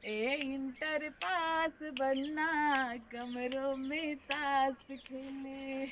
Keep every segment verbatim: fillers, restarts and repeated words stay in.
ए इंटर पास बनना, कमरों में ताश खेले।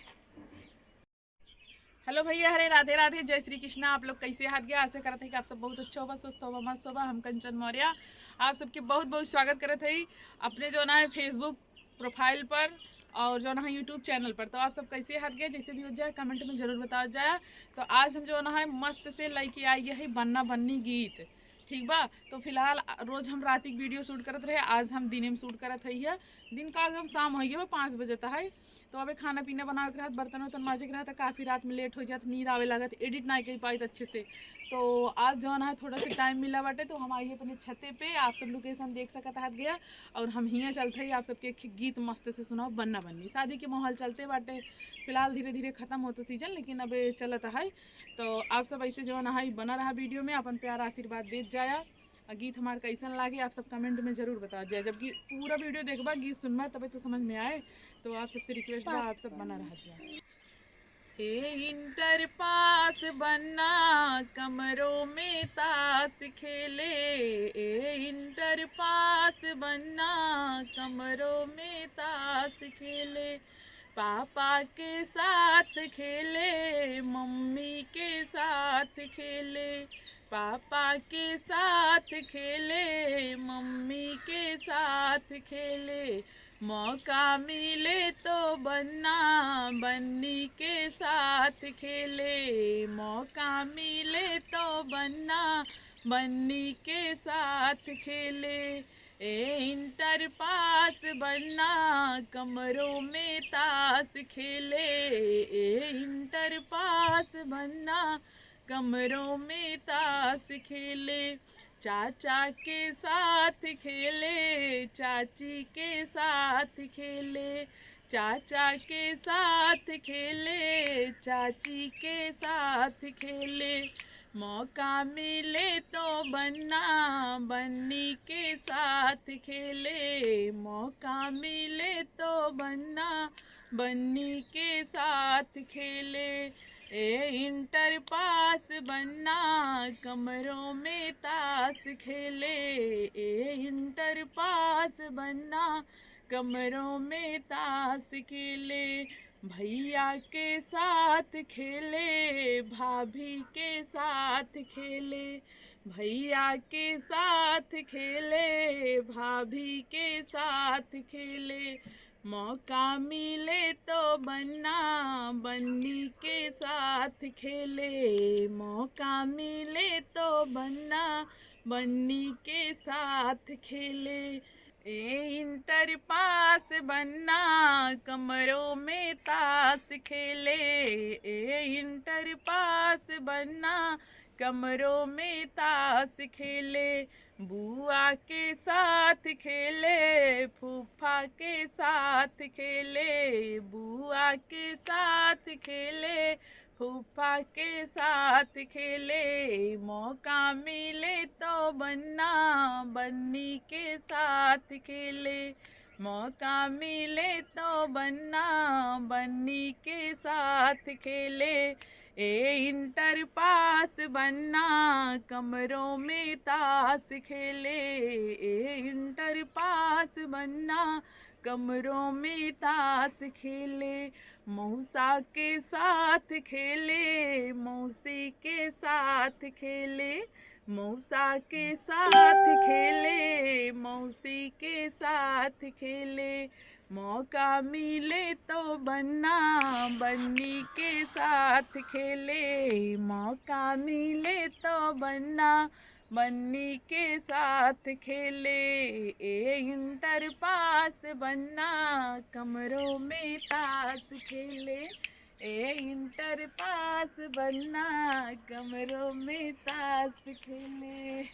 हेलो भैया, हरे राधे राधे, जय श्री कृष्णा। आप लोग कैसे हाथ गया? आशा करत है कि आप सब बहुत अच्छा होबा, स्वस्थ होबा, मस्त होबा। हम कंचन मौर्य आप सबके बहुत बहुत स्वागत करत है अपने जौन है Facebook प्रोफाइल पर और जौन है YouTube चैनल पर। तो आप सब कैसे हाथ गया, जैसे भी हो जाए कमेंट में जरूर बताओ जाए। तो आज हम जौन है मस्त से लेके आई है बन्ना बन्नी गीत, ठीक बा। तो फिलहाल रोज हम रात के वीडियो शूट करत रहे, आज हम दिने में शूट करत है। दिन का एकदम शाम हो गया, पाँच बजे तक है। तो अबे खाना पीना बनावे के रहत, बर्तन वर्तन माजे के रहत, काफी रात में लेट हो जात, नींद आवे लागत, एडिट ना कर पाइत अच्छे से। तो आज जौन है थोड़ा सा टाइम मिला बाटे, तो हम आई अपने छते पे, आप सब लोकेशन देख सकत हाथ गया। और हम हियाँ चलत है आप सबके एक गीत मस्त से सुनाओ, बन्ना बन्नी। शादी के माहौल चलते बाटे, फिलहाल धीरे धीरे खत्म होत सीजन, लेकिन अबे चलत है। तो आप सब ऐसे जौन है बना रहा वीडियो में, अपन प्यार आशीर्वाद देत जाया। आ गीत हमार कैसन लागे आप सब कमेंट में जरूर बताओ जाए। जबकि पूरा वीडियो देखबा, गीत सुनबा, तबे तो समझ में आए। तो आप सबसे रिक्वेस्ट बा, आप सब बना रहा जाए। ए इंटर पास बनना, कमरों में ताश खेले। ए इंटर पास बनना, कमरों में ताश खेले। पापा के साथ खेले, मम्मी के साथ खेले। पापा के साथ खेले, मम्मी के साथ खेले। मौका मिले तो बन्ना बन्नी के साथ खेले। मौका मिले तो बन्ना बन्नी के साथ खेले। ए इंटर पास बनना, कमरों में ताश खेले। ए इंटर पास बनना, कमरों में ताश खेले। चाचा के साथ खेले, चाची के साथ खेले। चाचा के साथ खेले, चाची के साथ खेले। मौका मिले तो बन्ना बन्नी के साथ खेले। मौका मिले तो बन्ना बन्नी के साथ खेले। ए इंटर पास बनना, कमरों में ताश खेले। ए इंटर पास बनना, कमरों में ताश खेले। भैया के साथ खेले, भाभी के साथ खेले। भैया के साथ खेले, भाभी के साथ खेले। मौका मिले तो बन्ना बन्नी के साथ खेले। मौका मिले तो बन्ना बन्नी के साथ खेले। ए इंटर पास बनना, कमरों में ताश खेले। ए इंटर पास बनना, कमरों में ताश खेले। बुआ के साथ खेले, फूफा के साथ खेले। बुआ के साथ खेले, फूफा के साथ खेले। मौका मिले तो बन्ना बन्नी के साथ खेले। मौका मिले तो बन्ना बन्नी के साथ खेले। ए इंटर पास बनना, कमरों में ताश खेले। ए इंटर पास बनना, कमरों में ताश खेले। मौसा के साथ खेले, मौसी के साथ खेले। मौसा के साथ खेले, मौसी के साथ खेले। मौका मिले तो बन्ना बन्नी के साथ खेले। मौका मिले तो बन्ना बन्नी के साथ खेले। ए इंटर पास बनना, कमरों में ताश खेले। ए इंटर पास बनना, कमरों में ताश खेले।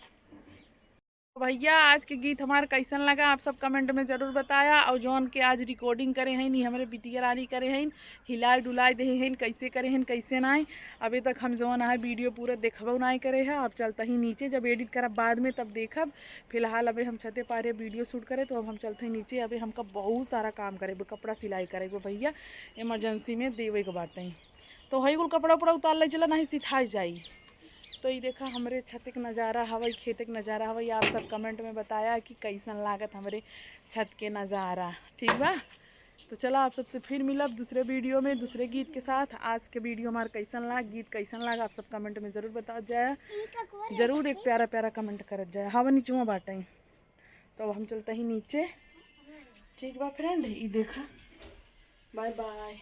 भैया, आज के गीत हमार कैसन लगा, आप सब कमेंट में जरूर बताया। और जौन के आज रिकॉर्डिंग करे हैं, नी हमरे बिटिया रानी करे हैं, हिलाए डुलाए देहे हैं, कैसे करे हैं, कैसे नाई। अभी तक हम जौन है वीडियो पूरा देखबो नाई करे है। अब चलता ही नीचे, जब एडिट करब बाद में तब देखब। फिलहाल अबे हम छते पारे वीडियो शूट करे, तो अब हम चलते ही नीचे। अबे हमका बहुत सारा काम करे, कपड़ा सिलाई करे भैया, इमरजेंसी में देवे के बाटे। तो हई कुल कपड़ा उपड़ा उतार ले चला, नहीं सिथाई जाई। तो ई देखा हमरे छत के नज़ारा हवै, खेत के नज़ारा हवै। आप सब कमेंट में बताया कि कैसन लागत हमरे छत के नज़ारा, ठीक बा? तो चला आप सबसे फिर मिलब दूसरे वीडियो में दूसरे गीत के साथ। आज के वीडियो हमार कैसन लाग, गीत कैसन लाग, आप सब कमेंट में ज़रूर बतावत जाया, ज़रूर एक प्यारा प्यारा कमेंट करत जाया। हवा निचुआ बाटे। तो अब हम चलते ही नीचे, ठीक बा फ्रेंड? ई देखा, बाय बाय।